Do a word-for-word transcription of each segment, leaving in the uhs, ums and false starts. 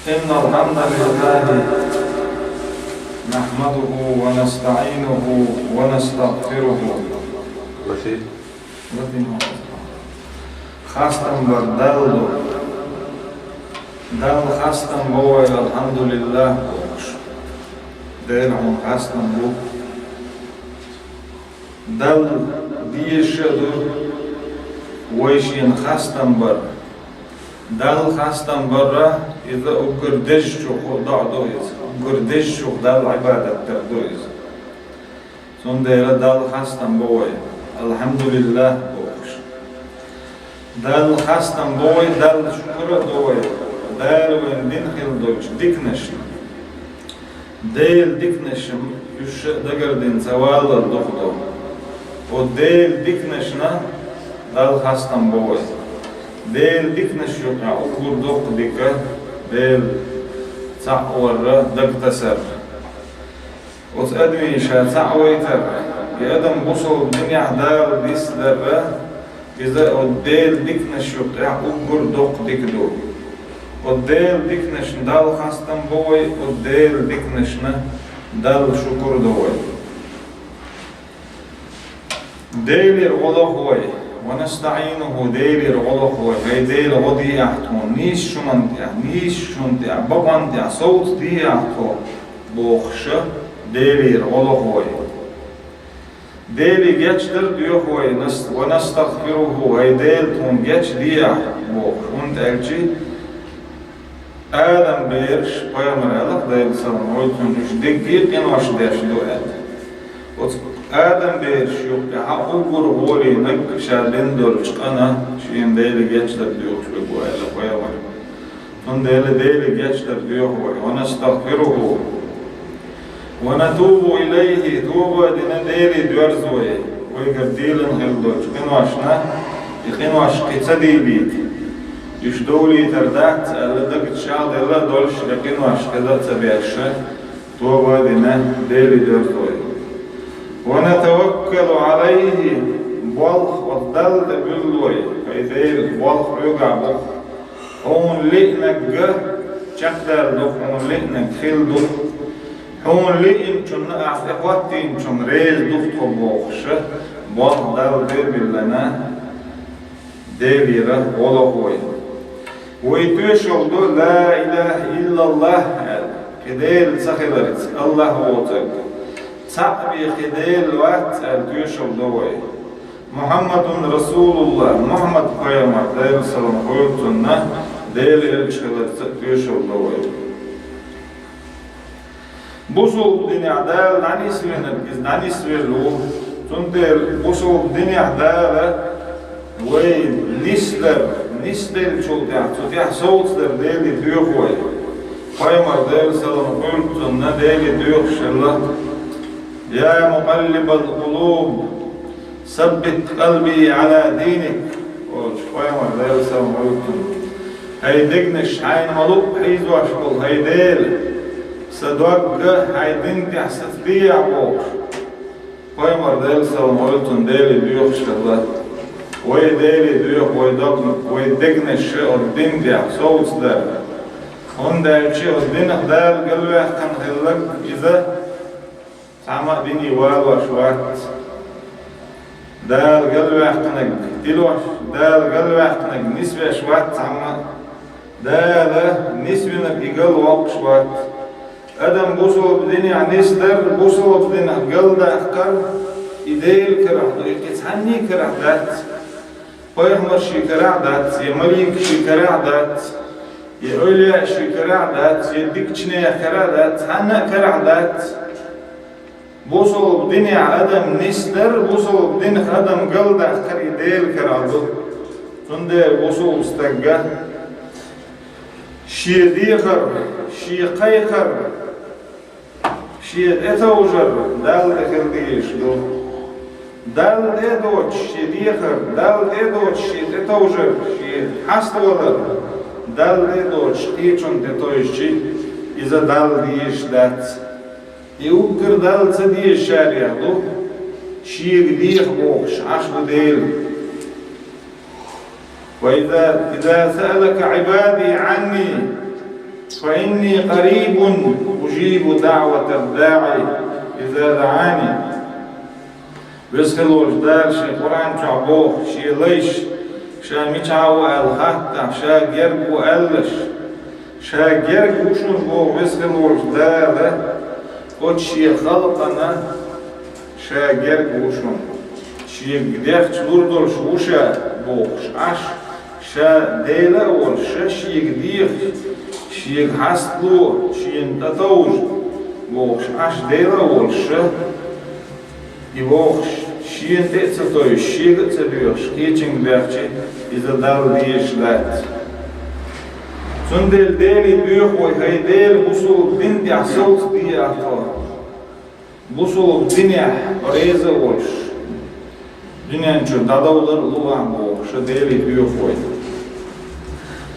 إن الحمد لله نحمده ونستعينه ونستغفره. Хастам бар Далла ду. Далла хастам бу вай, алхьамдулиллахӀ бохуш. Дела хьуна хастам бу. Далла дезаш а ду вай шена хастам бар. Далла хастам бар, иза уггар дезачух доӀа ду иза, уггар дезачух Далла Ӏибадат дар ду иза. Цундела Далла хастам бу вай, алхьамдулиллахӀ бохуш. Далла хастам бу вай, Далла шукур а ду вай, Дала вайна дина хилла долчу диканашна. Делан диканаш, уьш дагардина ца валлал дукха ду. Оцу Делан диканашна Далла хастам бу вай. Делан диканаш юкъахь уггар доккха дика, Дела цхьаъ вар, даг тасар. Оцу адамийн ша цхьаъ вайтар, и адам бусалба динехь Дала дисдарра, иза оцу Делан диканаш юкъахь уггар доккха дика ду. Оцу Делан диканашна Далла хастам бу вай, оцу Делан диканашна Далла шукур ду вай. Делера гӀо лоху вай, ва настаӀинуху, Делера гӀо лоху вай, хӀай Дела, гӀо де ахь тхуна, нийса шуна тӀехь, нийса шуна тӀехь, бакъонна тӀехь совца де ахь тхо, бохуша, Делера гӀо лоху вай. Деле гечдар доьху вай, нас-, ва настагфируху, хӀай Дела, тхуна гечде ахь, бохуш, хӀунда аьлча Адам бераш, пайхамар аьлла-кх Делан салам хуьлда цунна, уьш дерриге а къинош деш ду аьлла. Оцу Адам бераш юккъехь уггар гӀолийнарг ша бен долчу къана шена Деле гечдар доьхуш верг ву аьлла пайхамар. Цундела Деле гечдар доьху вай, ва настагфируху, ва натубу илайхи, тоба а дина Деле доьрзу вай, вайгара дийлина хилла долчу къиношна, и къинош кхин ца дийлийта. Уьш довлийтар дац аьлла, дагчу шалделла а долуш, и къинош хила а ца беш, тоба а дина Деле доьрзу вай. Ва натаваккалу алайхи, болх оцу Далла тӀе буьллу вай, хӀай Дела, болх хьоьгахь бу-кх. Хьуна лиънарг чекхдала ду-кх, хьуна лиънарг хилла ду-кх. Хьуна лиъначунна, ахь тӀехӀоттийначунна реза ду-кх тхо бохуша, болх Далла тӀе а биллина, Делера гӀо лоху вай. Вай тоьшалла ду ла илаха иллаллахӀ аьлла, кхин Дела ца хиларца, АллахӀ воцург. Цхьаъ бен кхин Дела вац аьлла тоьшалла ду вай. Мухьаммадун расулуллахӀ, Мухьаммад пайхамар, Делан салам хуьлда цунна, Делан элча хиларца а тоьшалла ду вай. Бусалба динехь Дала дӀанисвинарг иза дӀанисвелла ву. Цундела бусалба динехь Дала вай нисдар, нисделлачул тӀаьхьа цу тӀехь совцадар Деле доьху вай. Пайхамар, Делан салам хуьлда цунна, Деле доьхуш хилла: «Я мукъаллибал къулуб, саббит къалби Ӏала диник», олуш, пайхамар, Делан салам хуьлда цунна. ХӀай дегнаш, хьайна ма-луъу хьийзош болу, хӀай Дела, сан дог а хьайн дин тӀехь сацадехьа бохуш. Пайхамар, Делан салам хуьлда цунна, Деле доьхуш хилла. Вай Деле доьху вай дог, вай дегнаш а оцу дин тӀехь совцадар. ХӀунда аьлча оцу динах Дала галваьккхина хилларг иза цхьамма а дине валош вац. Дала галваьккхинарг дилош, Дала галваьккхинарг нисвеш вац цхьамма а. Дала нисвинарг и галвоккхуш вац. Адам бусалба динехь нисдар, бусалба динах галдаккхар, и Делан карахь ду, и кхин цхьанний карахь дац. Пайхамарший карахь а дац, я маликаший карахь а дац, я эвлияаший карахь а дац, я дикачу нехан карахь а дац, цхьанна а карахь дац. Бусалба динехь адам нисдар, бусалба динах адам галдаккхар и Делан карахь ду. Цундела бусалба стага шен дехар, шен кхайкхар, шен тӀетовжар Далла тӀе хила дезаш ду. Далла тӀе а доцуш шен дехар, Далла тӀе а доцуш шен тӀетовжар, шен хьаставалар, Далла тӀе а доцуш кхечунна тӀетовжчи, иза Далла дезаш дац. И уггар Далла ца дезачарех ду, шега деха бохуш Ӏаш бу Дела. «Ва иза, иза саалака Ӏибади Ӏанни», فإني قريب أجيب دعوة الداع إذا دعان. Веза хила волчу Дала шен Къуръан чохь боху шен лайш, ша мичахь ву аьлла хаттахь, ша герга ву аьллаш. Ша герга ву шуна боху Веза хила волчу Дала, оцу шен халкъана ша герга ву шуна. Шега дехча лур долуш ву ша бохуш Ӏаш, ша Дела а волуш, ша шега дехаш, шега хьастало, шена тӀетовжа бохуш Ӏаш Дела а волуш ша, и вохуш, шена тӀе а ца товжаш, шега а ца доьхуш, кхечуьнга баьхча, иза Далла дезаш дац. Цундела Деле доьху вай, хӀай Дела, бусулба дин тӀехь совца де ахь тхо. Бусулба динехь реза а волуш, дуьнен чу дӀадовлар а луъахь бохуш, ша Деле доьху вай.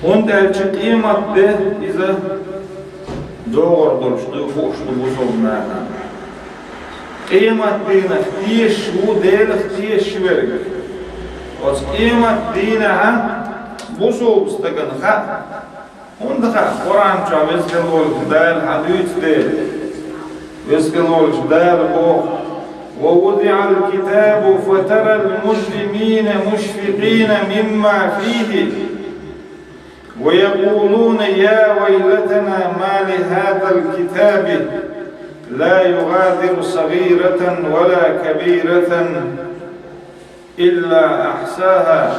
ХӀунда аьлча къемат де иза догӀур долуш ду, хууш ду бусулба нахана. Къемат дийнах тешаш ву Делах тешаш верг. Оцу къемат дийнахьа бусулба стагана хаьа, ХӀунда хаьа, Къуръан чохь Веза хила волчу Дала хьадуьйцу дела. Веза хила волчу Дала боху: ووضع الكتاب فترى المجرمين مشفقين مما فيه ويقولون يا ويلتنا ما لهذا الكتاب لا يغادر صغيرة ولا كبيرة إلا أحصاها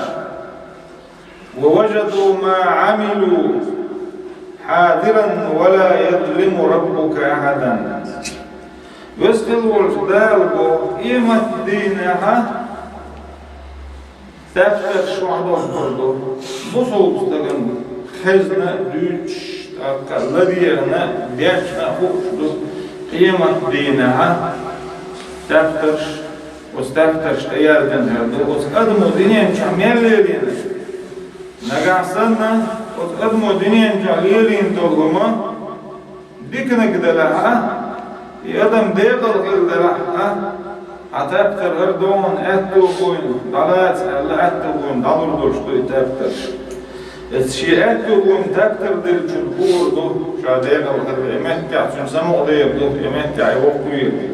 ووجدوا ما عملوا حاضرا ولا يظلم ربك أحدا. Веза хила волчу Дала боху, къемат дийнахьа даптарш охьадохкур ду. Бусулба стагана хезна, дуьйцуш, тӀаккха ладегӀна, дешна хууш ду къемат дийнахьа даптарш. Оцу даьхкарш тӀеяздина хир ду, оцу адамо дуьнен чохь мел лелийнарг. Нагахь санна, оцу адамо дуьнен чохь лелийна долу хӀума диканиг делахь а, и адам декъала хилла делахь а, хьан таптар хӀара догӀун аьтту а буйна, дӀалаца аьлла, аьтту а буйна дӀалур долуш ду и таптарш. Эцу шен аьтту а буйна таптар диллачунна хуур ду, ша декъала хилла, и меттехь цуьнан самукъадер ду, и меттехь и воккхавер ду.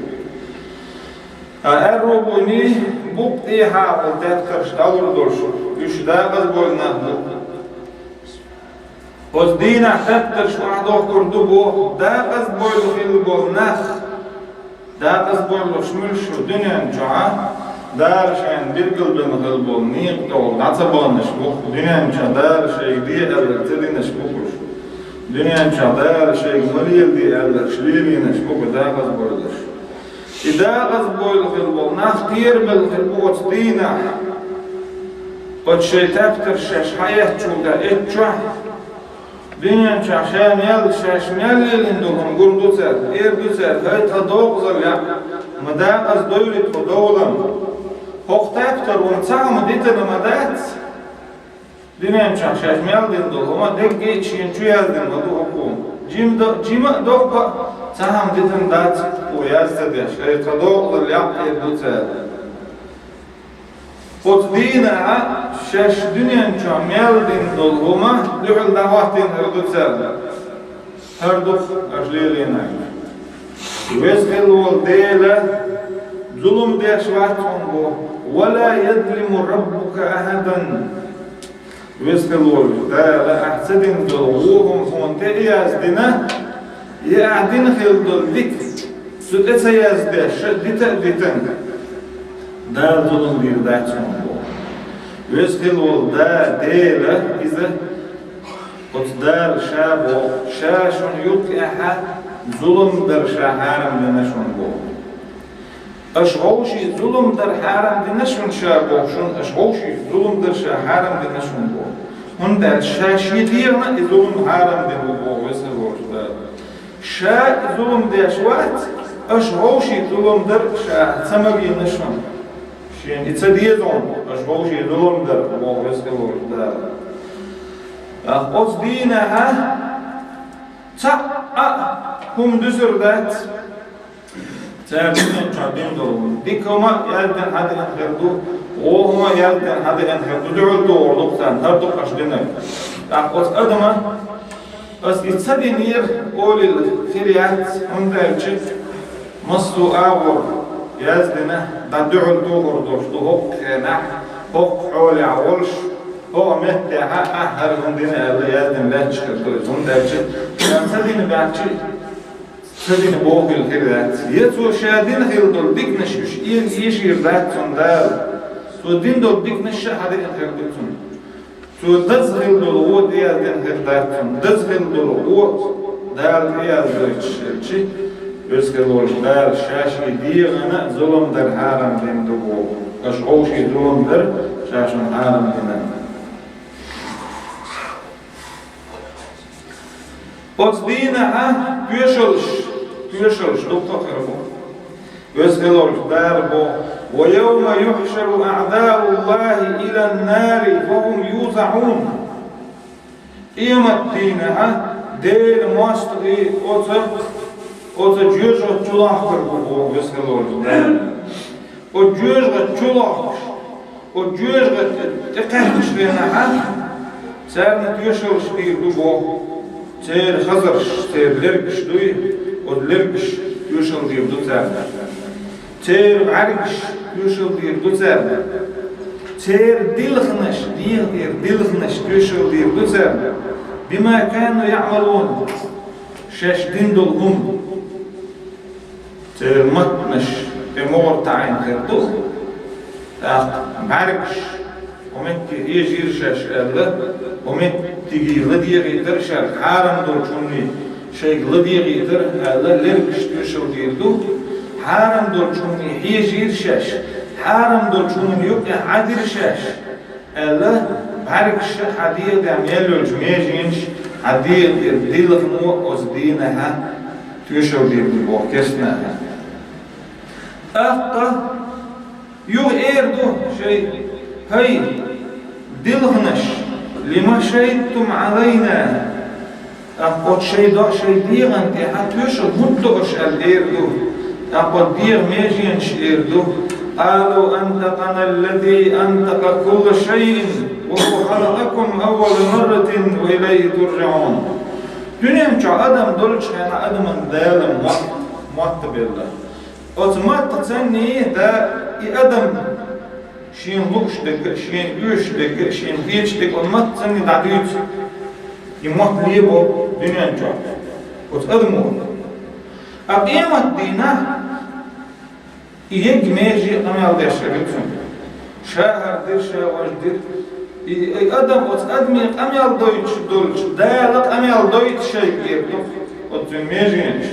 Ткъа аьрру а буйний, букъ тӀехьа болу таптарш дӀалур долуш, уьш дакъазбойла нах бу. Оцу дийнахь таптарш охьадохкур ду боху, дакъазбойла хилла болу нах. Дакъазбойлуш муьлш шу дуьнен чохь а, Дала шайна билгалбина хилла болу некъа тӀехула дӀа ца баханаш бу, дуьнен чохь Дала шайга де аьлларг ца динаш бу уьш. Дуьнен чохь Дала шайга ма леладе аьлларш лелийнаш бу дакъазбойлуш. И дакъазбойла хилла болу нах кхерабелла хир бу оцу дийнахь. Оцу шайн таптарш шаьш хьаэцчул тӀаьхьа эцчохь, дуьнен чохь ша мел, шаьш мел лелийна долу хӀума гур ду цара, эр ду цара: «ХӀай, тхан докъазалла якъ, ма дакъазбойла тхо довлан. ХӀокху таптаро ца хӀума дитина ма дац». Дуьнен чохь шаьш мел дина долу хӀума дерриге а шена чу яздина ма ду хӀокхо. Жима до-, жима а, доккха а ца хӀума дитина дац хӀокхо яз ца деш, хӀай, тхан докъазалла якъ, эр ду цара. Оцу дийнахь а шаьш дуьнен чохь мел дина долу хӀума дуьхьал дӀахӀоттийна хир ду цара. ХӀара ду-кх аша лелийнарг. Веза хилла волу Дела зулам деш вац хьуна боху. «ولا يظلم ربك أحدا». Веза хилла волу Дала ахь ца дина долу вон хӀума хьуна тӀе а яздина, я ахь дина хилла долу дика цу тӀе ца яздеш, ша дита а дитина, Дала зулам дийр дац хьуна боху. Веза хилла волу Да-, Дела иза, оцу Дала ша боху, ша шуна юккъехьа зулам дар ша хьарам дина шуна боху. Аша вовшийн зулам дар хьарам дина шуна ша боху, шуна аша вовшийн зулам дар ша хьарам дина шуна боху. ХӀунда аьлча ша шен дегӀана и зулам хьарам дина ву боху Веза хилла волчу Дала. Ша и зулам деш вац, аша вовшийн зулам дар ша ца магийна шуна. Шена и ца деза хьуна, аша вовшийн зулам дар боху Веза хилла волчу Дала. Ах, оцу дийнахьа цхьа а хӀума дуьсур дац. Цара дуьнен чохь дина долу хӀума. Дика хӀума яздина хьан дина хир ду, вон хӀума яздина хьан дина хир ду, дуьхьал догӀур ду-кх царна, хӀара ду-кх аша динарг. ТӀаккха оцу адама Ас и ца динера олийла хир яц, хӀунда аьлча массо а агӀор яздина, дӀа дуьхьал дохур долуш ду хӀокху хенахь, хӀокху хьолехь волуш, хӀокху меттехь ахь хӀара хӀума дина аьлла яздина лаьтташ хир ду иза, хӀунда аьлча ша ца дина баьлча, ца дина бохийла хир яц. Я цо ша дина хилла долу диканаш уьш эшийр дац цунна Дала. Цо дина долу диканаш ша хьадиъна хир ду цунна. Цо даза хилла долу вон тӀеяздина хир дац цунна, даза хилла долу вон Дала тӀеяздойтуш хилча, веза хила волчу Дала ша шен дегӀана а зулам дар хьарам дина ду боху. Аша хьо шен зулам дар, ша шуна хьарам дина. Оцу дийнахьа тоьшаллаш, тоьшаллаш дуккха а хир бу. Веза хила волчу Дала боху: «Ва явма юхьшару аъдауллахӀи илан-нари ва хӀум юзаӀун». Къемат дийнахьа Делан мостагӀий оцу, оцу жоьжахати чу лохкур бу боху Веза хила волчу Дала. Оцу жоьжахати чу лохкуш, оцу жоьжахати тӀе кхаьчначу хенахьа царна тоьшаллаш дийр ду боху. Церан хазарш, церан лергаш дуй, оцу лергаш тоьшалла дийр ду царна. Церан бӀаьргаш тоьшалла дийр ду царна. Церан дилханаш, дегӀан тӀера дилханаш тоьшалла дийр ду царна. «Бима кану яъмалун», шаьш дина долу хӀума. Церан маттанаш тӀе могӀар таӀийна хир ду, тӀаккха бӀаьргаш, хӀокху метте хьежийра шаьш аьлла, хӀокху меттиге ладегӀийтар шаьш, хьарам долчу хӀумане шайга ладегӀийтар аьлла, лергаш тоьшалла дийр ду, хьарам долчу хӀумане хьежийра шаьш, хьарам долчу хӀуманна юкъахь Ӏадира шаьш. Аьлла, бӀаьргаш хьан дегӀан тӀехь мел йолчу меженаш хьан дегӀан тӀера дилхано оцу дийнахьа тоьшалла дийр ду боху кестнахьа. ТӀаккха юха эр ду шайн: «ХӀай, дилханаш, лима шахӀидтум Ӏалайна?» ТӀаккха оцу шайн до-, шайн дегӀан тӀехьа тоьшалла хӀунда до аша аьлла эр ду. ТӀаккха оцу дегӀан меженаш эр ду: «Къалу антакъаналлази антакъа кулла шайъин ва хӀува халакъакум аввала марратин ва илайхӀи туржаӀун». Дуьнен чохь адам долчу хенахь адаман Дала мотт, мотт белла. Оцу маттах царний да и адам шена лууш дерг а, шена оьшуш дерг а, шена хеташ дерг а, оцу маттах царний дӀадуьйцу. И мотт лебо дуьнен чохь оцу адамо. А къемат дийнахь и егга меже а къамел деш хир ю цунна. Ша хӀара дира, ша важа дира. И, и адам оцу адаме къамел дойтуш долчу, Дала къамел дойту шайга эр ду оцу цуьнан меженаш.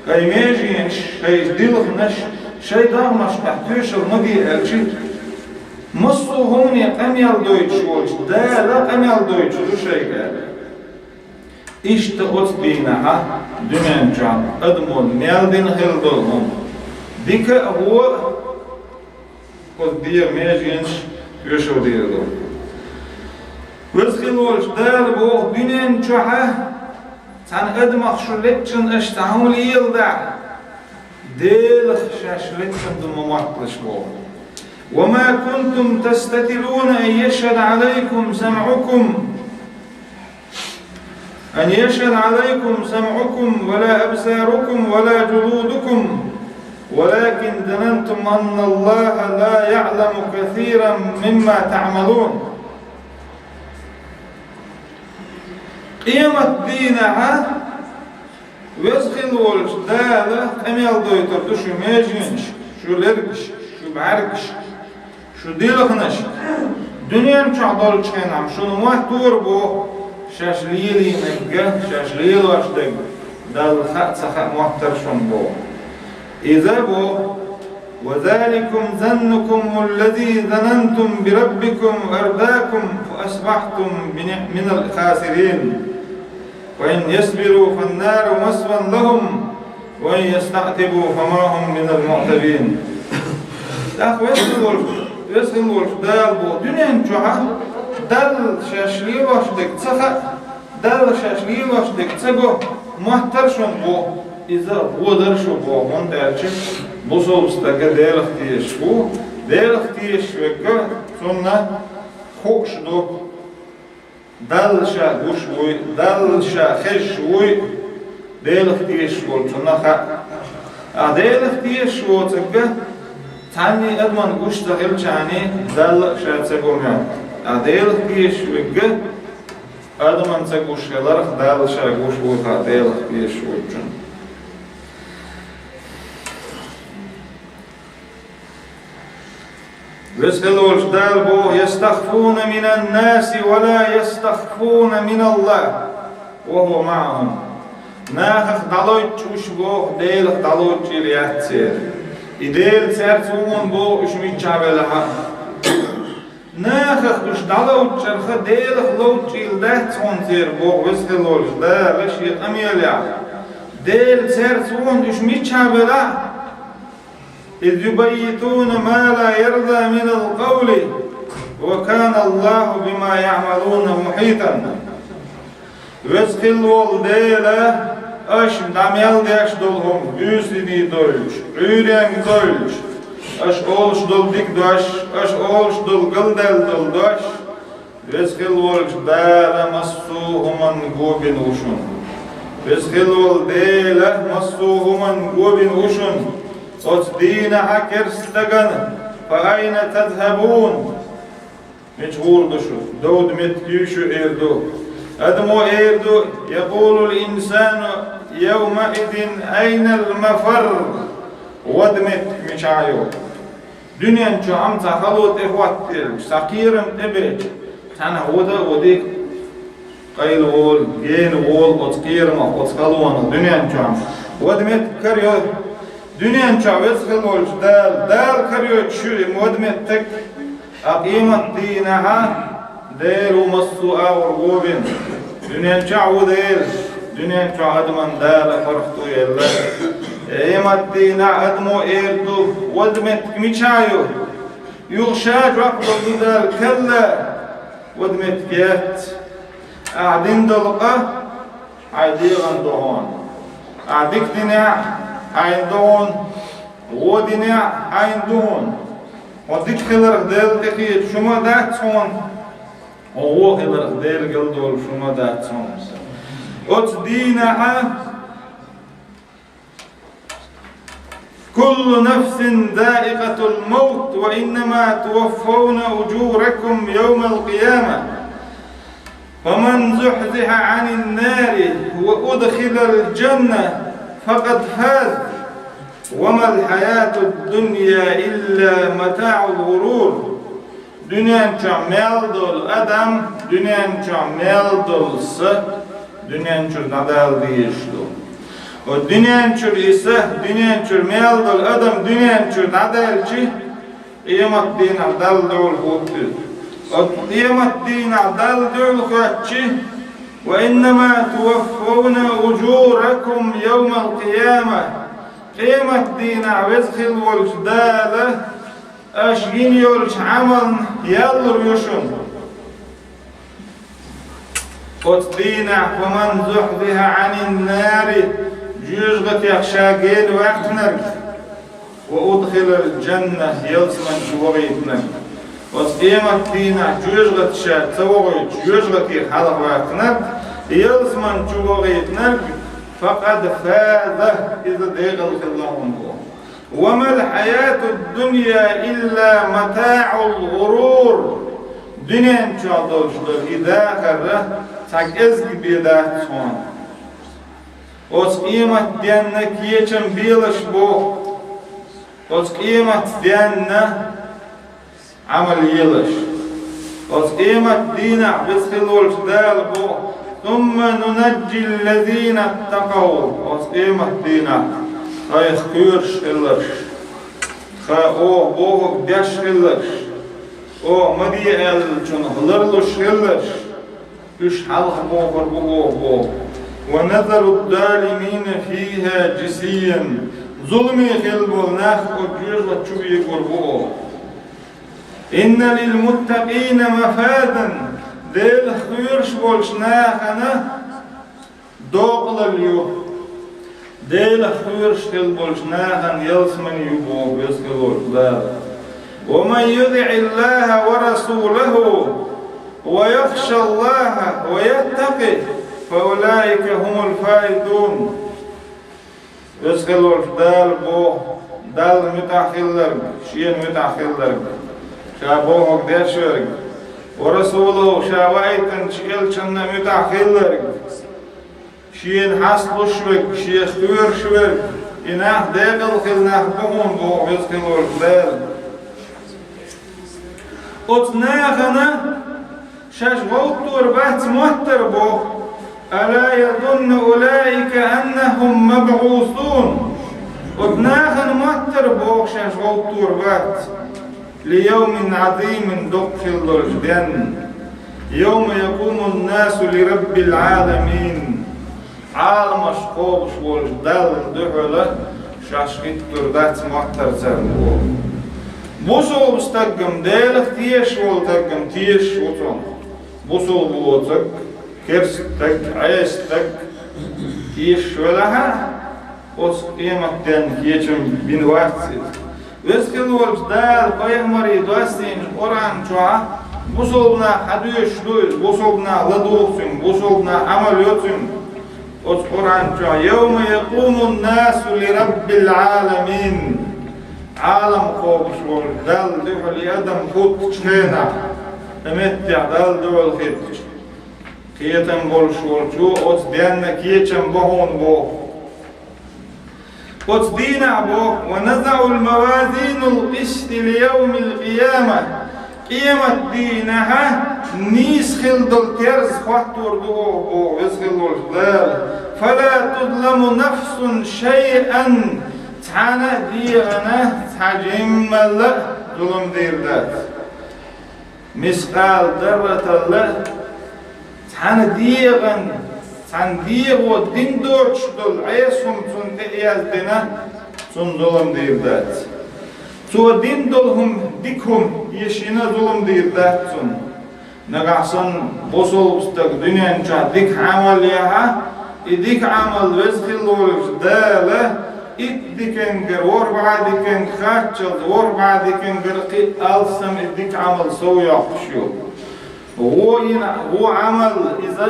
ХӀай меженаш, хӀай дилханаш, шайн догӀмашкахь тоьшалла ма де аьлча, массо а хӀумане къамел дойтуш волчу Дала къамел дойтуш ду шайга аьлла. Иштта оцу дийнахьа дуьнен чохь адамо мел дина хилла долу хӀума, дика а, вон а, оцу дегӀан меженаш тоьшалла дийр ду. Веза хила волчу Дала боху дуьнен чохьа цхьана адамах шу леччана аша цхьа хӀума леладахь, Делах шаьш леччана ду ма мотталаш боху. «Ва ма кунтум тастатируна ан яшхӀада Ӏалайкум самӀукум, ан яшхӀада Ӏалайкум самӀукум ва ла абсарукум ва ла жулудукум, валакин занантум анна Аллаха ла яӀламу касиран мимма таӀмалун». Къемат дийнахьа Веза хила волчу Дала къамел дойтур ду шу меженаш, шу лергаш, шу бӀаьргаш, шу дилханаш. Дуьнен чохь долчу хенахь шуна моттор боху, шаьш лелийнарг, шаьш лелош дерг Далла хаа ца хаа моттар шуна боху. Иза боху: «Ва заликум заннукумуллази занантум би раббикум ардакум, фа асбахтум би ни-, минал хасирин. Ва ин ясбиру фаннару масван лахум, ва ин ястаӀтибу фама хум минал муӀтабин». ТӀаккха веза хила волчу, веза хила волчу Дала боху, дуьнен чохьа Далла шаьш лелош дерг ца хаа, Далла шаьш лелош дерг ца го, моттар шуна боху, иза гӀо дара шу боху, хӀунда аьлча бусалба стаг Делах тешаш ву, Делах тешаш верг цунна хууш ду. Далла ша гуш вуй, Далла ша хезаш вуй, Делах тешаш волчунна хаьа. Ткъа Делах тешаш воцург цхьанне а адамна гуш ца хилча а, Далла а ша ца го моьтту. Ткъа Делах тешаш верг адамна ца гуш хиларх, Далла ша гуш вуй хаьа Делах тешаш волчунна. Веза хилла волчу Дала боху: «يستخفون من الناس ولا يستخفون من الله وهو معهم». Нахах дӀалойтуш уьш боху, Делах дӀалойтуш яц церан. И Дела цаьрца ву боху уьш миччахь велахь а. Нахах уьш дӀалойтучарх Делах лойтуш дац хьуна церан боху Веза хилла волчу Дала Шен къамелехь. Дела цаьрца ву уьш миччахь велахь а. «إذ يبيتون ما لا يرضى من القول وكان الله بما يعملون محيطا». Веза хилла волу Дела, аша дӀа мел деш долу хӀума, буьйсанна дойлуш, Ӏуьйренга дойлуш, аша олуш долу дика дош, аша олуш долу галдаьлла долу дош, Веза хилла волчу Дала массо а хӀуманна го бина ву шуна. Веза хилла волу Дела массо а хӀуманна го бина ву шуна. Оцу дийнахь керста стагана: «فأين تذهبون؟» Мича гӀур ду шу? Довда меттиг юй шу, эр ду. Адамо эр ду: «يقول الإنسان يومئذ أين المفر؟» Вада меттиг мичахь ю? Дуьнен чохь цхьа хало тӀехӀоттаелча, цхьа кхерам тӀебеача, цхьаьнахь вада а вадийта, къайла волу, гена волу оцу кхерамах, оцу халонах дуьнен чохь. Вада меттиг карайо, дуьнен чохь Веза хилла волчу Дала, Дала карайойтуш ю и вада меттиг, а къематан дийнахь Дела ву массо а агӀор го бина. Дуьнен чохь ву Дела, дуьнен чохь адаман Дала паргӀато елла. Къематан дийнахь адамо эр ду: «Вада меттиг мичахь ю?» Юха ша жоп лур ду Дала: «Калла, вада меттиг яц. Ахьа дина долу къа хьайн дегӀан ду хьуна. Ахьа дика динехь, хьайна ду хьуна, вон динехь, хьайна ду хьуна. Хьо дика хиларх Дела тӀекхеташ хӀума дац хьуна». Хьо вон хиларх Дела галдолуш хӀума дац хьуна. Оцу дийнахь: «كل نفس ذائقة الموت وإنما توفون أجوركم يوم القيامة فمن زحزح عن النار وأدخل الجنة فقد فاز وما الحياة الدنيا إلا متاع الغرور». Дуьнен чохь мел долу адам, дуьнен чохь мел долу са, дуьнен чуьра дӀадала дезаш ду. Оцу дуьнен чуьра и са, дуьнен чуьра мел долу адам дуьнен чуьра дӀадаьлча, къематан дийнахь Далла дуьхьал хӀутту иза. Оцу къематан дийнахь Далла дуьхьал хоьттича: «وإنما توفون أجوركم يوم القيامة». Къематан дийнахь Веза хилла волчу Дала аша йина йолчу Ӏамална ял лур ю шуна. Оцу дийнахь: «فمن زحزح عن النار», жоьжахатех ша гена ваьккхинарг, «وأدخل الجنة», ялсамани чу вахийтинарг. Оцу къематан дийнахь жоьжахатех ша ца вохуьйтуш, жоьжахатех хьалха ваьккхинарг, ялсамани чу вахийтинарг, «فقد فاز», иза декъала хилла хьуна боху. «وما الحياة الدنيا إلا متاع الغرور». Дуьнен чохь долуш долу и дахар цхьа кӀезиг бен дац хьуна. Оцу къематденна кечам белаш боху. Оцу къематденна Ӏамал елаш. Оцу къематдийнахь Веза хилла волчу Дала боху: «ثم ننجي الذين اتقوا». Оцу къематдийнахь тхайх кхоьруш хилларш, тхан оха бохург деш хилларш, оха ма де аьллачунах ларлуш хилларш, уьш хьалха бохур бу оха боху. «ونذر الظالمين فيها جثيا». Зуламе хилла болу нах оцу жоьжахати чу вегор бу оха. «إن للمتقين مفازا». Делах кхоьруш болчу нахана докъалалла ю. Делах кхоьруш хилла болчу нахана ялсамани ю боху Веза хилла волчу Дала. «ومن يطع الله ورسوله». ويخشى الله ويتقه فأولئك هم الفائزون. Веза хилла волчу Дала боху, Далла муьтӀахь хилларг, Шена муьтӀахь хилларг, Ша бохург деш верг, ва расулаху, Ша ваийтинчу элчанна муьтӀахь хилларг, Шена хьаст луш верг, Шех кхоьруш верг, и нах декъала хилла нах бу хьуна боху Веза хилла волчу Дала. Оцу нахана шаьш гӀовттор бац моттар боху. ألا يظن أولئك أنهم مبعوثون. Оцу нахана моттар боху шаьш гӀовттор бац. ليوم عظيم, доккха хилла долчу денна. يوم يقوم الناس لرب العالمين. Ӏаламаш кхобуш волчу Далла дуьхьала шаьш хӀиттор дац моттар царна боху. Бусалба стаггам, Делах тешаш волу стаггам тешаш ву цунах. Бусалба воцург, керста стаг, Ӏеса стаг тешаш велахь а, оцу къематденна кечам бина вац иза. Веза хилла волчу Дала пайхамаре доссийначу Къуръан чохь бусалба нах хьадоьшуш ду иза, бусалба нах ладугӀу цуьнга, бусалба нах Ӏамал йо цуьнга. Оцу Къуръан чохь: يوم يقوم الناس لرب العالمين. Ӏалам кхобуш волчу Далла дуьхьал и адам хӀуттучу хенахь, и меттехь Далла дуьхьал хӀиттича, кхетам болуш волчо оцу денна кечам бо хьуна боху. Оцу дийнахь боху: ونضع الموازين القسط ليوم القيامة. Къемат дийнахьа нийса хила долу терза хӀоттор ду оха боху Веза хила волчу Дала. فلا تظلم نفس شيئا. Цхьана а дегӀана цхьа жиммалла а зулам дийр дац. Мискъала дарраталла а цхьана дегӀан, цхьана дегӀо дина доцуш долу Ӏеса хӀума цунна тӀе а яздина, цунна зулам дийр дац. Цо дина долу хӀума, дика хӀума, ешина зулам дийр дац цунна. Нагахь санна бусалба стаг дуьнен чохь дика Ӏамал яхь а, и дика Ӏамал Веза хила волчу Дала итт дикангара ворхӀ бӀе диканга кхаччалц, ворхӀ бӀе дикангара кхин а алссам и дика Ӏамал сов йоккхуш ю. ГӀо йина, гӀо Ӏамал иза,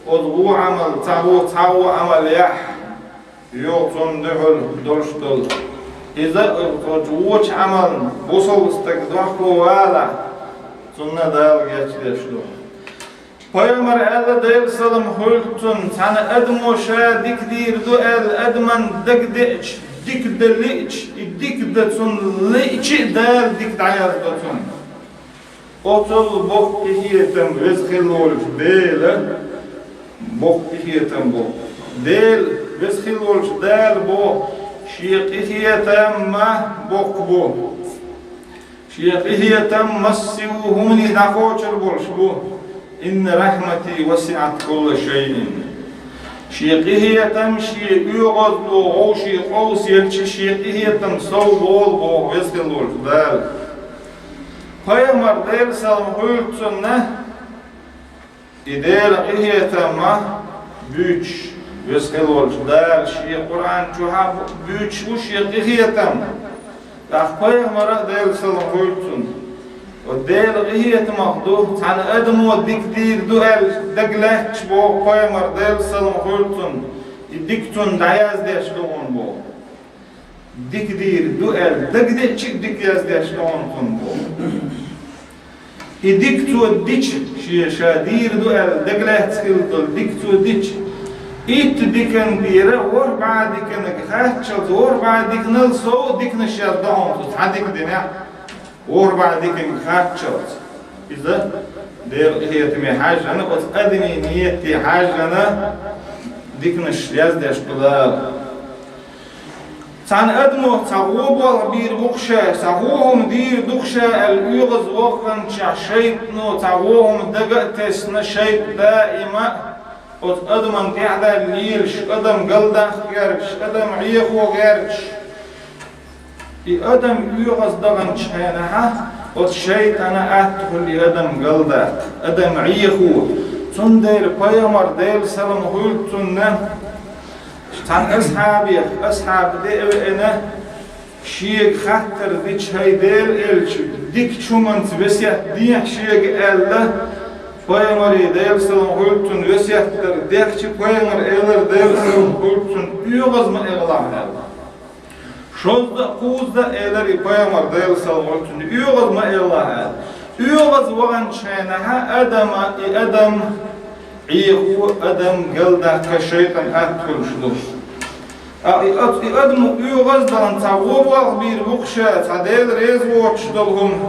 оцу гӀо Ӏамал, цхьа гӀо, цхьа гӀо Ӏамал яхь, йо, цунна дуьхьал долуш долу. Иза оцу вочу Ӏамална бусалба стаг дохко валахь, цунна Дала гечдеш ду. Пайхамар аьлла, Делан салам хуьлда цунна: цхьана адамо ша дика дийр ду аьлла адаман дагадеача, дика дан лиъча, и дика дан цунна лиъча а Дала дика дӀаяздо цунна. Оцул боккха къинхетам Веза хила волчу Дела, боккха къинхетам бу. Дела, Веза хила волчу Дала бу, Шен къинхетам ма боккха бу. Шен къинхетам массо а хӀумане дӀакхочур болуш бу. إن رحمتي وسعت كل شيء. Шен къинхетам, шен оьгӀазло вовшийн къовсаелча, шен къинхетам сов волу боху Веза хила волчу Дала. Пайхамар, Делан салам хуьлда цунна, и Делан къинхетам ма буьйцуш, Веза хила волчу Дала Шен Къуръан чохь а буьйцуш ву Шен къинхетам. ТӀаккха пайхамара а, Делан салам хуьлда цунна, оцу Делан къинхетамах ду, цхьана адамо дика дийр ду аьлла дагалаьтташ боху пайхамар, Делан салам хуьлда цунна, и дика цунна дӀаяздеш ду хьуна боху. Дика дийр ду аьлла дагадеача а дика яздеш ду хьуна цунна боху. И дика цо дича, шен ша дийр ду аьлла дагалаьцна хила долу дика цо дича, итт диканна тӀера ворхӀ бӀе диканга кхаччалц, ворхӀ бӀе диканал сов диканаш яздо хьуна цо цхьа дика динехь, ворхӀ бӀе диканга кхаччалц. Иза Делан къинхетаме хьаьжжина, оцу адамийн нийяте хьаьжжина диканаш яздеш ду Дала. Цхьана адамо цхьа гӀо болх бийр бу-кх ша, цхьа гӀо хӀума дийр ду-кх ша аьлла, оьгӀаз ваханчохь шайтано цхьа гӀо хӀума дага а тесна, шайтан даима а оцу адаман тӀаьхьадаьлла лелаш, адам галдаккха гӀерташ, адам Ӏехо гӀерташ. И адам оьгӀаз даханчу хенахь, оцу шайтана атта хуьлу и адам галдаккха, адам Ӏехо. Цундела пайхамар, Делан салам хуьлда цунна, цхьана асхьабех, асхьаб де а веана, шега хаттар дича: «ХӀай Делан элча, Дикачу хӀуманца весет дехьа шега аьлла, пайхамаре, Делан салам хуьлда цунна, весет дар дехча, пайхамара элира, Делан салам хуьлда цунна, оьгӀаз ма элалахь аьлла. Шозза а, кхузза а элира и пайхамара, Делан салам хуьлда цунна, оьгӀаз ма элалахь аьлла. ОьгӀаз ваханчу хенахь адам, и адам Ӏехо, адам галдаккха шайтӀан атта хуьлуш ду. А и ад-, и адамо оьгӀаз а дахана цхьа вон болх бийр бу-кх ша, цхьа Дела реза воцуш долу хӀума.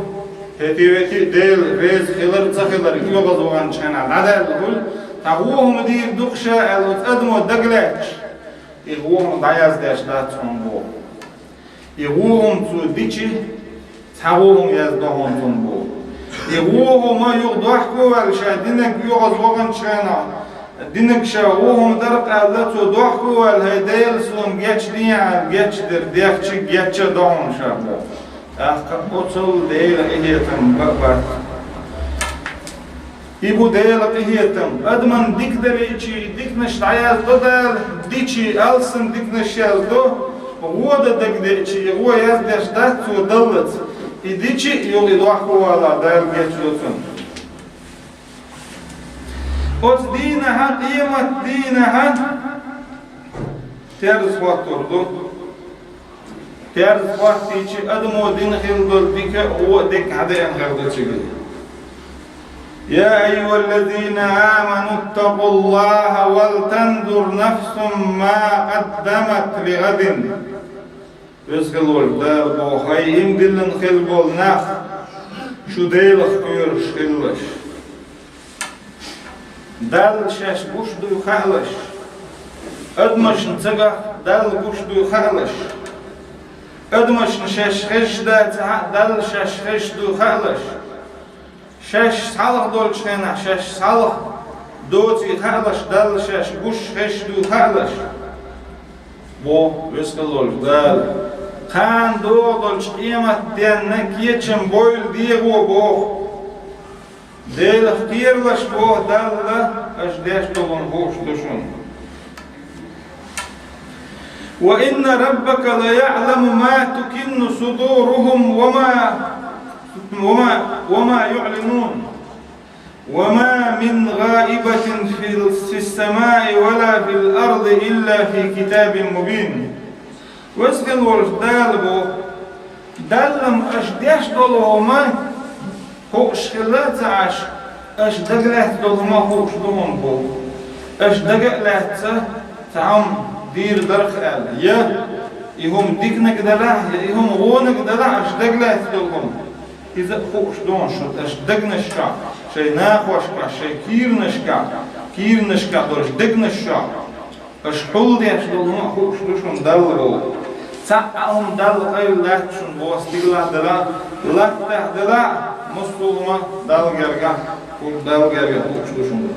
ХӀетте-ветте а Дела реза хилар а, ца хилар а оьгӀаз ваханчу хенахь дӀадаьлла хуьлу, цхьа вон хӀума дийр ду-кх ша аьлла, оцу адамо дагалаьтташ, и вон хӀума дӀаяздеш дац хьуна боху. И вон хӀума цо дичи, цхьа вон хӀума яздо хьуна цунна боху. И вон хӀума юха дохко а ваьлла, ша динарг оьгӀаз ваханчу хенахь, динарг ша вон хӀума дара-кх аьлла, цо дохко а ваьлла, хӀай Дела, суна гечдехьа, гечдар дехча, гечдо хьуна ша боху. ТӀаккха оцал Делан къинхетам бан а бац. И бу Делан къинхетам. Адаман дика далийчи, диканаш дӀаяздо Дала, дичи, алсам диканаш яздо, вон дан дагадеъчи, и вон яздеш дац цо даллалц. И дичи а, юха и дохко а валахь, Дала гечдо цунна. Оцу дийнахьа, къемат дийнахьа, терза хӀоттур ду. Терза хӀоттийчи, адамо дина хилла долу дика а, вон а дерг хьадеана хир ду цига. يا أيها الذين آمنوا اتقوا الله ولتنظر نفس ما قدمت لغد. Веза хилла волчу Дала боху: хӀай иман диллина хилла болу нах, шу Делах кхоьруш хилалаш. Далла шаьш гуш дуй хаалаш. Адамашна ца гахь Далла гуш дуй хаалаш. Адамашна шаьш хезаш дацахь а, Далла шаьш хезаш дуй хаалаш. Шаьш схьалха долчу хенахь шаьш схьалха доций хаалаш, Далла шаьш гуш хезаш дуй хаалаш. Боху Веза хилла волчу Дала. Кхана догӀу долчу къематденна кечам бойла дегӀо боху. Делах кхералаш боху Далла, аша деш долу хӀума хууш ду шуна. وإن ربك ليعلم ما تكن صدورهم وما، وما، وما يعلنون. وما من غائبة في، في السماء ولا في الأرض إلا في كتاب مبين. Веза хилла волчу Дала боху, Далла-м аша деш долу хӀума хууш хилла а ца Ӏаш, аша дагалаьцна долу хӀума хууш ду хьуна боху. Аша дага а лаьцна цхьа хӀума дийр дара-кх аьлла, я и хӀума диканиг далахь, я и хӀума вониг далахь, аша дагалаьцна долу хӀума. Иза а хууш ду шуна, аша дегнаш чохь, шайн накхошкахь, шайн кийранашкахь, кийранашкахь долчу дегнаш чохь, аша хьулдеш долу хӀума а хууш ду шуна Далла боху. Цхьа а хӀума Далла къайла лаьтта шуна боху, стигалахь делахь, латтахь делахь, массо а хӀума Далла гергахь, хӀума Далла гергахь хууш ду шуна.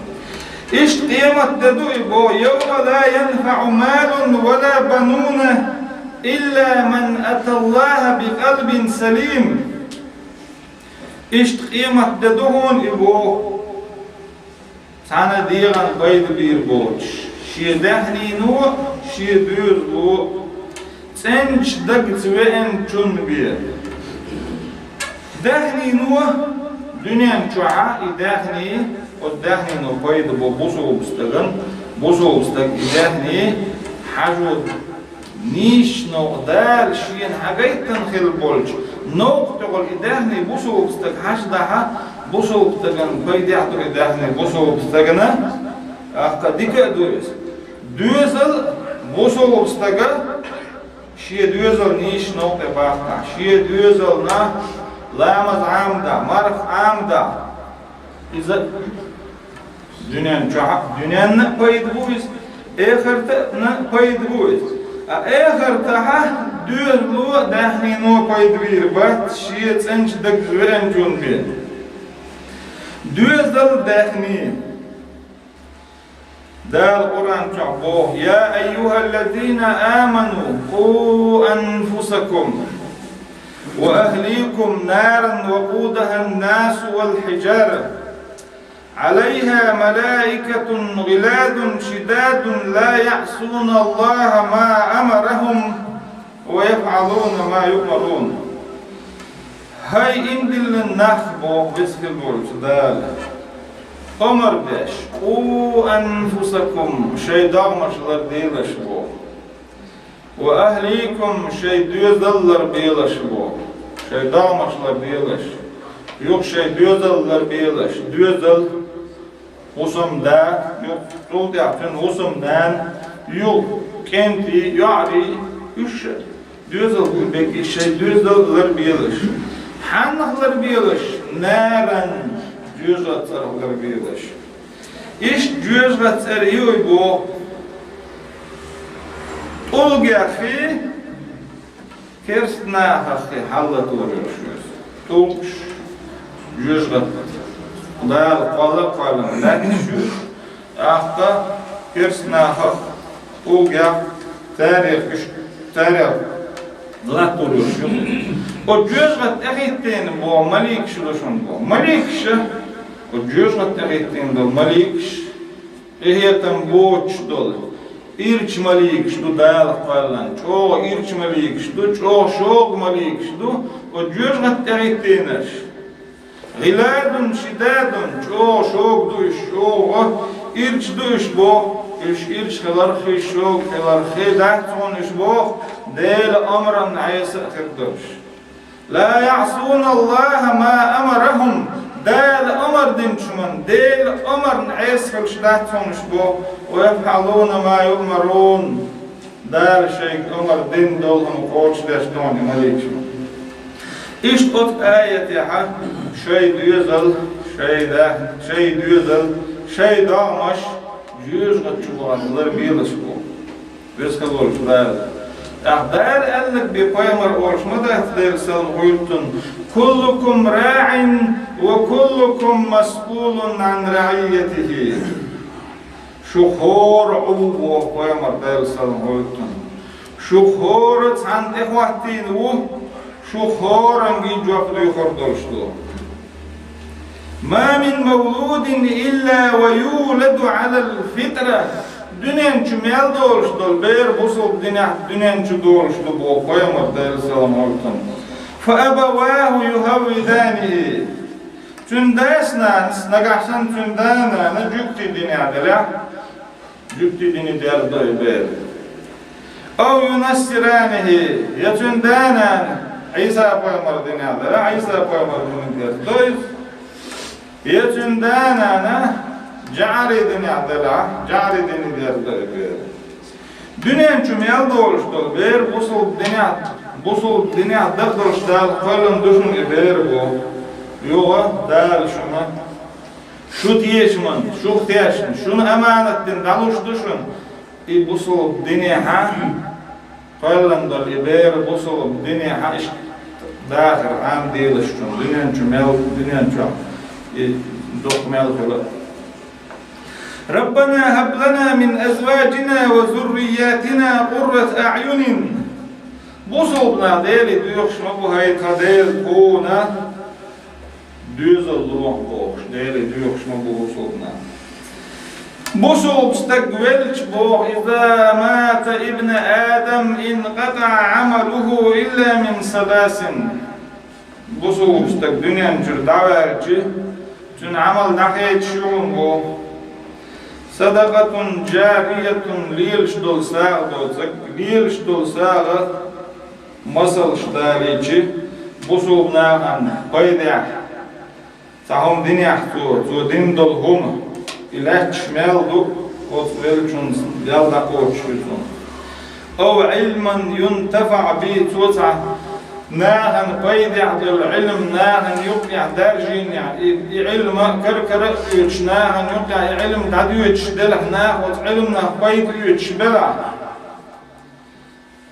Иштта къемат де ду и боху, يوم لا ينفع مال ولا بنون إلا من أتى الله بقلب سليم. Иштта къемат де ду хьуна и боху, цхьана дегӀан пайда бийр боцуш, шен даьхнино а, шен доьзало а цӀеначу дагца веанчунна бен. Даьхнино, дуьнен чохь а и даьхни, оцу даьхнино пайда бо бусалба стагана, бусалба стаг и даьхни хьажо. Нийсачу новкъа Дала шена хьагайтина хилла болчу новкъа тӀехула и даьхни бусалба стаг хьаждахь а, бусалба стагана пайдехь ду и даьхни бусалба стагана, тӀаккха дика а ду иза. Доьзал бусалба стага шен доьзал нийсачу новкъа тӀе баккхахь, шен доьзална ламаз Ӏамадахь, марха Ӏамадахь. Иза дуьнен чохь а, дуьненна а пайда бу иза, эхартана а пайда бу иза. А эхартахь а доьзало а, даьхнино а пайда бийр бац, шен цӀеначу дагца веанчунна бен. Доьзал, даьхни. Дала Къуръан чохь боху: يا أيها الذين آمنوا قوا أنفسكم وأهليكم نارا وقودها الناس والحجارة عليها ملائكة غلاظ شداد لا يعصون الله ما أمرهم ويفعلون ما يؤمرون. ХӀай, ийман диллина нах, боху Веза хила волчу Дала, омра деш, къу анфусакум, шайн догӀмаш ларделаш, боху. Ва ахликум, шайн доьзал ларбелаш, боху. Шайн догӀмаш ларделаш. Юха шайн доьзал ларбелаш. Доьзал, хӀусамда, юха цул тӀаьхьа цуьнан хӀусамнана, юха кӀентий, йоӀарий, уьш доьзал гур берг, и шайн доьзал ларбелаш. Хьаннах ларбелаш? Наран, жоьжахатин цӀарах ларбелаш. Иштта жоьжахатин цӀера ю и, боху, тӀулгеххий, керста нахаххий хьалалатор йолуш ю иза. ТӀулгаш, жоьжахат, Дала кхолла а кхоьллина лаьтташ ю, тӀаккха керста нахах, тӀулгех, царех, уьш, царех латтор йолуш ю. Оцу жоьжахатна тӀехӀиттийна, боху, маликаш ду шуна, боху. Маликаш, оцу жоьжахатна тӀехӀиттийна долу маликаш, къинхетам боцуш долу ирча маликаш ду Дала кхоьллина, чӀогӀа ирча маликаш ду, чӀогӀа шога маликаш ду оцу жоьжахатна тӀехӀиттийнарш. ГӀиладун шидадун, чӀогӀа шога ду уьш, чӀогӀа ирча ду уьш, боху, уьш ирча хиларх а, шога хиларх а дац хьуна уьш, боху, Делан омранна Ӏеса а хир долуш. لا يعصون الله ما أمرهم, Дала омра динчу хӀуманна, Делан омранна Ӏеса хилча дац хьуна уьш, боху, ويفعلون ما يؤمرون, Дала шайга омра дина долу хӀума кхочушдеш ду и маликаш. Иштта оцу аятехь шайн доьзал, шайн да-, шайн доьзал, шайн догӀмаш жоьжахати чу вахана ларбелаш, боху. Веза хила волчу Дала. ТӀаккха Дала аьлларг бен пайхамар олуш ма дац, Делан салам хуьлда цунна: كلكم راع وكلكم مسؤول عن رعيته. Шу хӀора Ӏу, боху пайхамар, Делан салам хуьлда цунна. Шу хӀора цхьаьна тӀехӀоттийна ву, шу хӀоранга жоп дуьйхур долуш ду. ما من مولود إلا ويولد على الفطرة. Дуьнен чу мел долуш долу бер бусалба динехь дуьнен чу долуш ду, боху пайхамар, Делан салам хуьлда цунна. فأبواه يهودانه. Цуьнан дас-нанас, нагахь санна цуьнан да-нана жуьгтийн динехь делахь, жуьгтийн дине дерзадо и бер. أو ينصرانه, я цуьнан да-нана Ӏийса-пайхамар динехь делахь, Ӏийса-пайхамар дине дерзадо иза, я цуьнан да-нана жаӀарийн динехь делахь, жаӀарийн дине дерзадо и бер. Дуьнен чу мел долуш долу бер бусалба динехь, бусалба динехь дакъа долуш Дала кхоьллина ду шуна и бер, боху. Юха Дала шуна, шу тешаман, шух тешна, шуна аманат дина дӀалуш ду шуна, и бусалба динехь кхоьллина долу и бер бусалба динехь иштта дахар Ӏамделаш шуна, дуьнен чу мел, дуьнен чохь и дукха мел хила. ربنا هب لنا من أزواجنا وذرياتنا قرة أعين. Бусалба нах Деле доьхуш ма бу, хӀай тхан Дела, тхуна доьзал лохьа бохуш, Деле доьхуш ма бу бусалба нах. Бусалба стаг велча, боху, إذا مات ابن آدم انقطع عمله إلا من ثلاث. Бусалба стаг дуьнен чуьра дӀаваьлча, цуьнан Ӏамал дӀахедаш ю хьуна, боху. صدقة جارية, лелаш долу сагӀа доцург, лелаш долу сагӀа масалш далийча, бусалба нахана пайдехь цхьа хӀума динехь цо, цо дина долу хӀума, и лаьтташ мел ду, оцу веллачунна ял дӀакхочуш ю цунна. أو علم ينتفع به, цо цхьа нахана пайдехь долу Ӏилма нахана юккъехь даржийнехь, и, и Ӏилма кара-кара а оьцуш, нахана юккъехь и Ӏилма дӀадоьдуш делахь, наха оцу Ӏилманах пайда оьцуш белахь.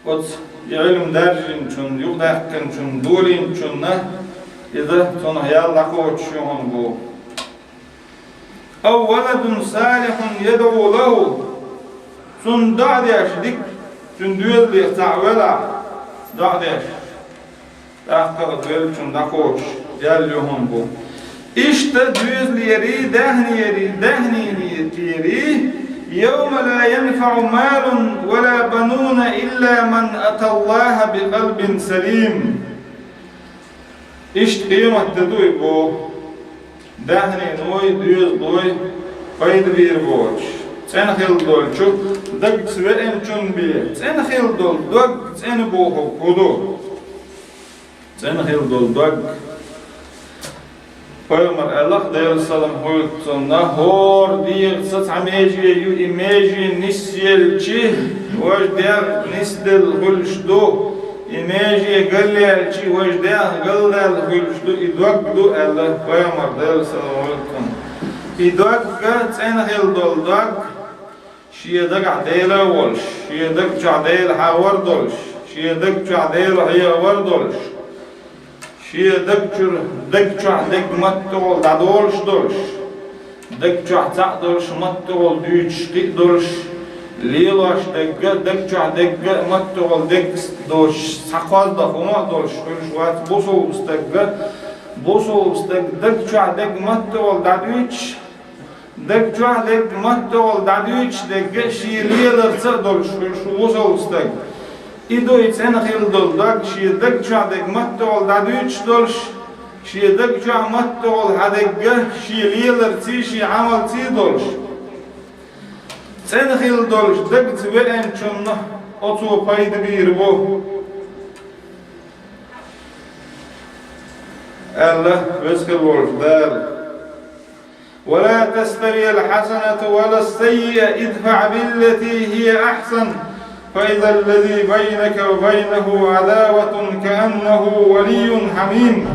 Оцу и Ӏилма даржийначунна, юкъадаьккхинчунна, долийначунна иза цунах ял дӀакхочуш ю хьуна, боху. أو ولد صالح يدعو له. Цунна доӀа деш дика, цуьнан доьзале цхьаъ велахь, доӀа деш, тӀаккха оцу веллачунна дӀакхочуш ял ю хьуна, боху. Иштта доьзалерий, даьхнерий, даьхненерий, يوم لا ينفع مال ولا بنون إلا من أتى الله بقلب سليم. Иштта къематде ду и боху. Даьхниной, доьзалой пайда бийр боцуш, цӀена хилла долчу дагца веанчун бен, цӀена хилла долу дог цӀена бохург хӀун ду? ЦӀена хилла долу дог. Пайхамар аьлла-кх, Делан салам хуьлда цунна: «ХӀора дегӀаца цхьа меже ю, и меже нисъелчи, важа дегӀ нисделла хуьлуш ду, и меже галъяьлчи, важа дегӀ галдаьлла хуьлуш ду, и дог ду», — аьлла Пайхамар, Делан салам хуьлда цунна. И дог, цӀена хилла долу дог, шен дагахь Дела а волуш, шен даг чохь Дела хьахор а долуш, шен даг чохь Дела хьехавар а долуш, шен даг чуьра, даг чохь дерг маттахула дӀадолуш долуш, даг чохь цхьаъ долуш, маттахула дуьйцуш кхин а долуш, лелош дерг а, даг чохь дерг а, маттахула дерг доцуш, цхьа кхозлагӀа хӀума а долуш хуьлуш вац бусалба стаг а. Бусалба стаг даг чохь дерг маттахула дӀадуьйцуш, даг чохь дерг маттахула дӀадуьйцуш дерг а шен леларца а долуш хуьлуш ву бусалба стаг. И ду и цӀена хилла долу дог, шен даг чохь дерг маттахула дӀадуьйцуш долуш, шен даг чохь маттахула хьан дерг а шен леларций, шен Ӏамалций долуш. ЦӀена хилла долуш дагца веанчунна оцо пайда бийр бу, аьлла Веза хилла волчу Дала. «ولا تستوي الحسنة ولا السيئة ادفع بالتي هي أحسن فإذا الذي بينك وبينه عداوة كأنه ولي حميم».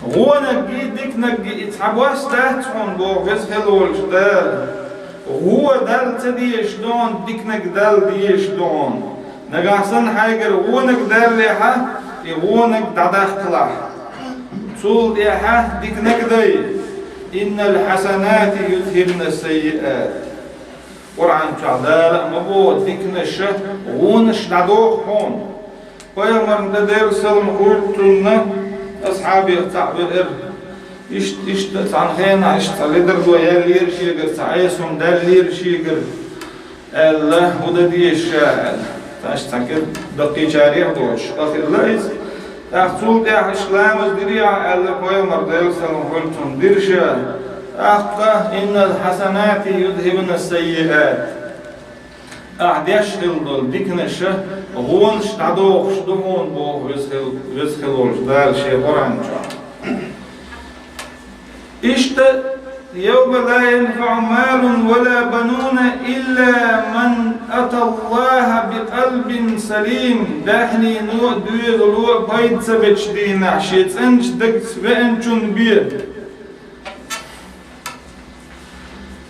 Вонаг а, диканаг а и цхьабосса дац хьуна, боху Веза хилла волчу Дала. Вон Далла ца дезаш ду хьуна, диканаг Далла дезаш ду хьуна. Нагахь санна хьайгара вонаг даллехь, и вонаг дӀадаккхалахь. Цул тӀаьхьа диканаг дай: «إن الحسنات يذهبن السيئات». Къуръан чохь Дала а ма боху, диканаш а, вонаш а дӀадоху хьуна. Пайхамарна тӀе, Делан салам хуьлда цунна, асхьабех цхьаъ веара. Иштта, иштта цхьана хенахь иштта цхьа ледарло яьллера шегара, цхьа Ӏеса хӀума даьллера шегара, аьлла, хӀун дан деза ша аьлла. Цхьа иштта цхьа кӀира даккхийчарех а доцуш, къа хилла иза. ТӀаккха цул тӀаьхьа иштта ламаз дирий ахь аьлла, Пайхамар, Делан салам хуьлда цунна, дира ша. ТӀаккха: «إن الحسنات يذهبن السيئات». Ахь деш хилла долу диканаш а, вонаш а дӀадохуш ду хьуна, боху Веза хилла, Веза хилла волчу Дала Шен Къуръан чохь. Иштта: «يوم لا ينفع مال ولا بنون إلا من أتى الله بقلب سليم». Даьхнино а, доьзало а пайда ца бечу дийнахь шен цӀеначу дагца веанчун бен.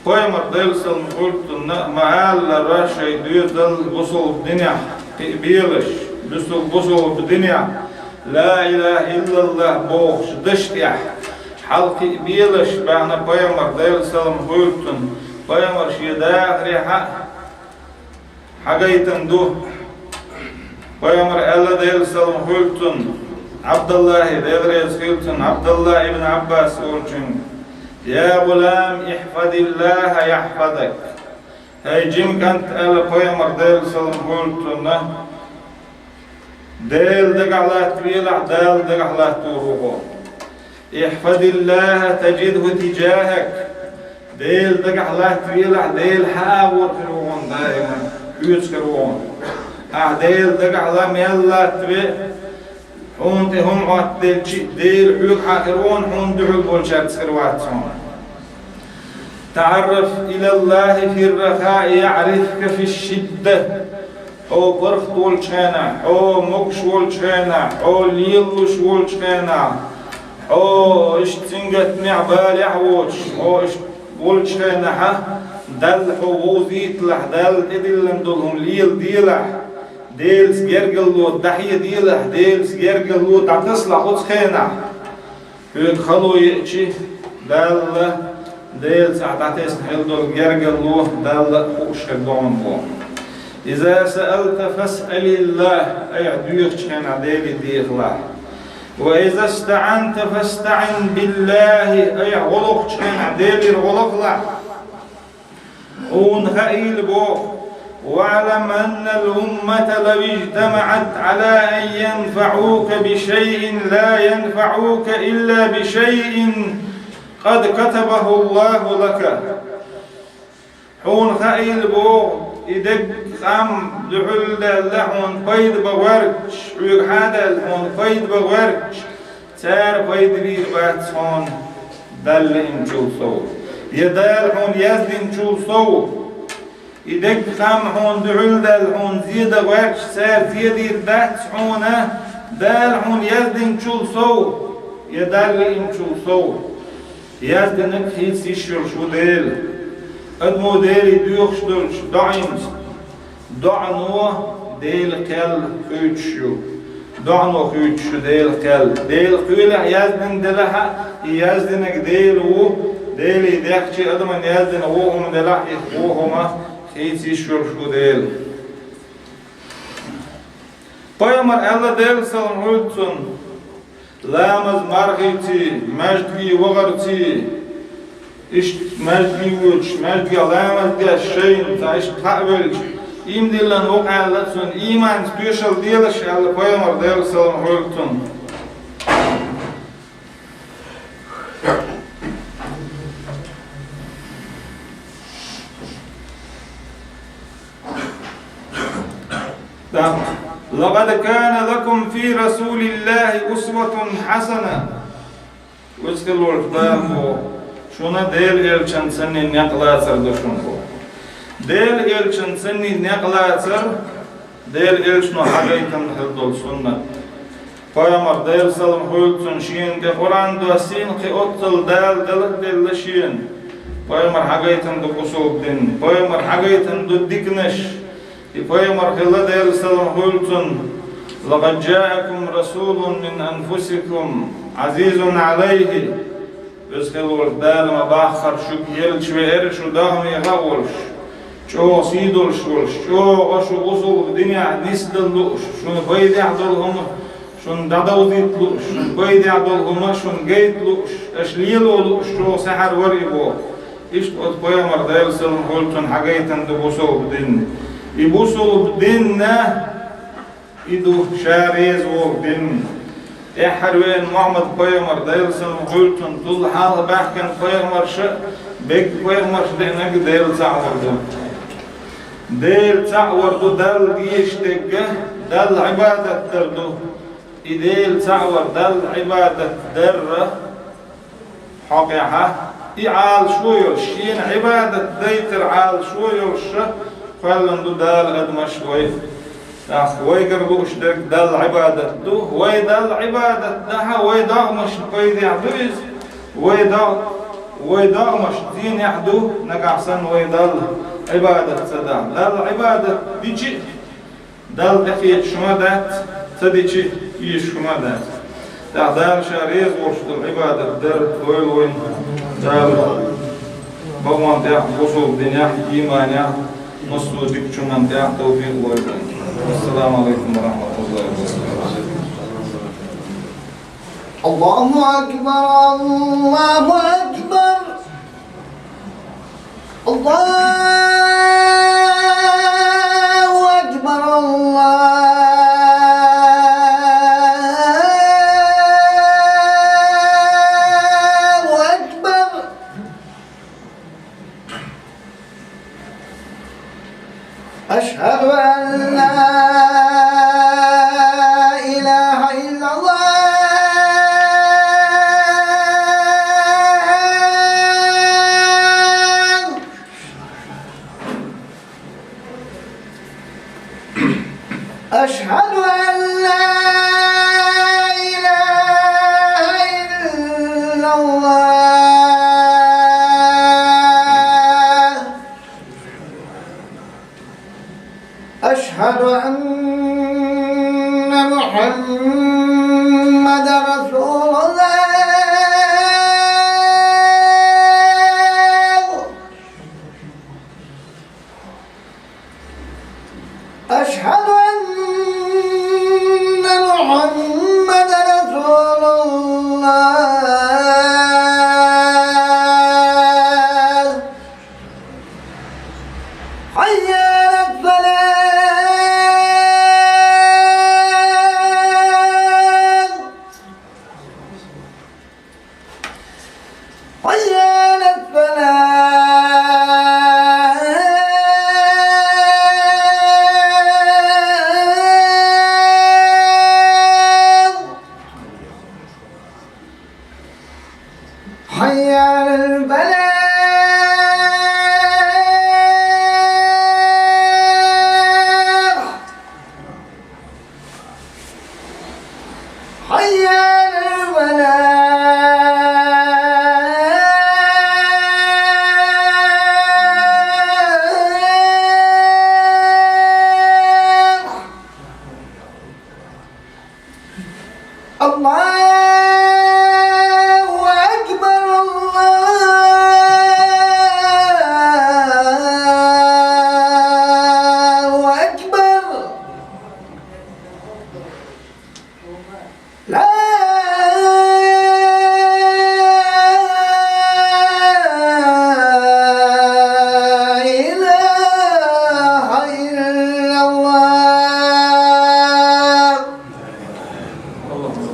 Пайхамар, Делан салам хуьлда цунна, ма-аллара, шайн доьзал бусалба динехь кхиабелаш, бусал-, бусалба динехь «Ла илаха иллаллах» бохуш дашна тӀехь хьалакхиабелаш бахьана Пайхамар, Делан салам хуьлда цунна, Пайхамар шен дахарехь а хьагайтина ду. Пайхамар аьлла, Делан салам хуьлда цунна, Ӏабдаллахье, Дела реза хилла цунна, Ӏабдаллахь ибн Ӏаббас волчуьнга: «يا غلام احفظ الله يحفظك». «ХӀай жима кӀант, — аьлла Пайхамар, Делан салам хуьлда цунна, — Дела дагахь латтавелахь, Дала дагахь латтор ву хьо. احفظ الله تجده تجاهك». Дела дагахь латтавелахь, Дела хьан агӀор хир ву хьуна даиман, хьоьца хир ву хьуна. Ахь Дела дагахь ла-, мел латтаве, хьуна тӀе хӀума Ӏоттаделчи а, Дела хьоьга хьан хир ву хьуна, хьуна дуьхьал болчаьрца хир вац хьуна. «تعرف إلى الله في الرخاء يعرفك في الشدة». Хьо паргӀат волчу хенахь, хьо могуш волчу хенахь, хьо лелалуш волчу хенахь, хьо иштта цӀингаттамехь, балехь воцуш, хьо иштта волчу хенахь, Далла хьо вовзийталахь, Далла тӀедиллина долу хӀума леладелахь, Делаца гергарло дӀахьеделахь, Делаца гергарло дӀатасалахь оцу хенахь. Хьоьга хало еачи, Далла, Делаца ахь дӀатесна хила долу гергарло Далла а хууш хир ду хьуна боху. «إذا سألت فاسأل الله», айхьа доьхучу хенахь Деле дехалахь. «وإذا استعنت فاستعن بالله», айхьа гӀо лохучу хенахь Делера гӀо лохалахь. Хьуна хаийла боху, واعلم أن الأمة لو اجتمعت على أن ينفعوك بشيء لا ينفعوك إلا بشيء قد كتبه الله لك. Хьуна хаийла боху, и дерриг къам дуьхьал даьлла хьуна пайда бан гӀерташ, хьоьга хьа даьлла хьуна пайда бан гӀерташ, цара пайда бийр бац хьуна Далла лиъначул сов, я Дала хьуна яздинчул сов. И дерриг къам хьуна дуьхьал даьлла хьуна зе дан гӀерташ, цара зе дийр дац хьуна Дала хьуна яздинчул сов, я Далла лиъначул сов. Яздинарг хийца йиш йолуш ву Дела. Адамо Деле доьхуш долчу доӀанца, доӀано Делан кхел хуьйцуш ю. ДоӀано хуьйцуш ю Делан кхел. Делан кхелехь яздина делахь а, и яздинарг Дела ву, Деле дехча а, адамна яздина вон хӀума делахь а, и вон хӀума хийца йиш йолуш ву Дела. Пайхамара аьлла, Делан салам хуьлда цунна, ламаз мархийций, маьждиге вахарций, иштта маьждиге воьдуш, маьждигехь ламаз деш шайна, цхьа иштта схьа а велча, ийман диллина ву-кх аьлла цунна, ийманца тоьшалла делаш аьлла пайхамара, Делан салам хуьлда цунна. Да. لقد كان لكم في رسول الله أسوة حسنة. Веза хилла волчу Дала боху, шуна Делан элчанца санний некъ лацар ду шуна боху. Делан элчанца санний некъ лацар, Делан элчано хьагайтина хилла долу суннат. Пайхамар, Делан салам хуьлда цунна, шена тӀе Къуръан доссийна, кхин оццул Дала дала а делла шена. Пайхамар хьагайтина ду бусалба дин, пайхамар хьагайтина ду диканаш. И пайхамар хилла, Делан салам хуьлда цунна: لقد جاءكم رسول من أنفسكم عزيز عليه. Веза хилла волчу Дала ма-баххара шуьга елча веара, шу догӀмехь а волуш, чӀогӀа сий долуш волуш, чӀогӀа шу бусалба динехь нисдала лууш, шуна пайдехь долу хӀума, шуна дӀадовзийта лууш, шуна пайдехь долу хӀума шуна гайта лууш, аша лело лууш чӀогӀа сахьар вара и боху. Иштта оцу пайхамар, Делан салам хуьлда цунна, хьагайтина ду бусалба дин. И бусалба дин а, и ду ша реза волу дин. ТӀаьххьара веана Мухьаммад-пайхамар, Делан салам хуьлда цунна, цул хьалха баьхкина пайхамарша а, берриг пайхамарша деанарг Дела цхьаъ вар ду. Дела цхьаъ вар ду, Далла дезаш дерг а, Далла Ӏибадат дар ду. И Дела цхьаъ вар, Далла Ӏибадат дар а, хьокъехь а, и Ӏалашо йолуш, шена Ӏибадат дайтар Ӏалашо йолуш а кхоьллина ду Дала адамаш вай. ТӀаккха вайгара лууш дерг Далла Ӏибадат ду. Вай Далла Ӏибадат дахь а, вай догӀмашна пайдехь ду иза. Вай догӀ-, вай догӀмашна зенехь ду, нагахь санна вай Далла Ӏибадат ца дахь. Далла Ӏибадат дичи а, Далла тӀекхеташ хӀума дац, ца дичи а ийсаш хӀума дац. ТӀаккха Дала Ша реза волуш долу Ӏибадат дар дойла вайна. Дала бакъонан тӀехь, бусалба динехь, ийманехь, массо а дикачунна тӀехь тавфикъ лойла вайна. Ассаламу алейкум ва рахматуллахи ва баракатух. الله أكبر، الله أكبر. الله أكبر، الله أكبر. أشهد أن لا إله إلا الله. أشهد أن لا إله إلا الله. أشهد أن محمدا رسول الله. أشهد أن محمدا رسول الله. حي على الفلاح. Allahümme